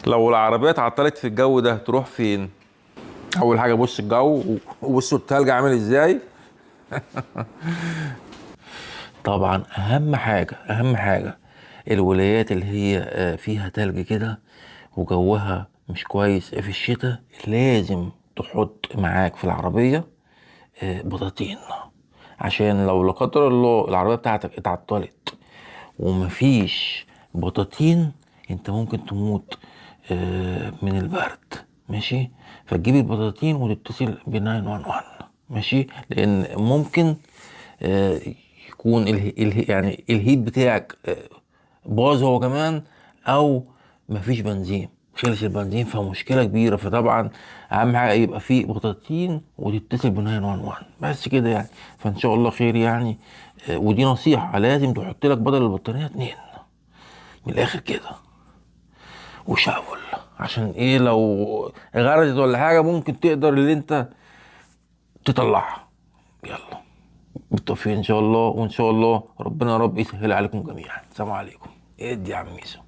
لو العربية اتعطلت في الجو ده تروح فين؟ اول حاجة بص الجو وبصوا التلج عامل ازاي. طبعا اهم حاجة، اهم حاجة الولايات اللي هي فيها تلج كده وجوها مش كويس في الشتاء، لازم تحط معاك في العربية بطاطين، عشان لو لا قدر الله العربية بتاعتك اتعطلت ومفيش بطاطين انت ممكن تموت من البرد. ماشي، فتجيب البطاطين وتتصل ب 911. ماشي، لان ممكن يكون يعني ال heat بتاعك باظ هو كمان، او مفيش بنزين، خلص البنزين، فمشكلة كبيرة. فطبعا اهم حاجة يبقى فيه بطاطين وتتصل ب 911 بس كده يعني. فان شاء الله خير يعني. ودي نصيحة، لازم تحط لك بدل البطارية 2 من الاخر كده، وشاول، عشان ايه؟ لو غرزت ولا حاجة ممكن تقدر اللي انت تطلعها. يلا بالتوفيق ان شاء الله، وان شاء الله ربنا يا رب يسهل عليكم جميعا. السلام عليكم. ادي يا عم ميسو.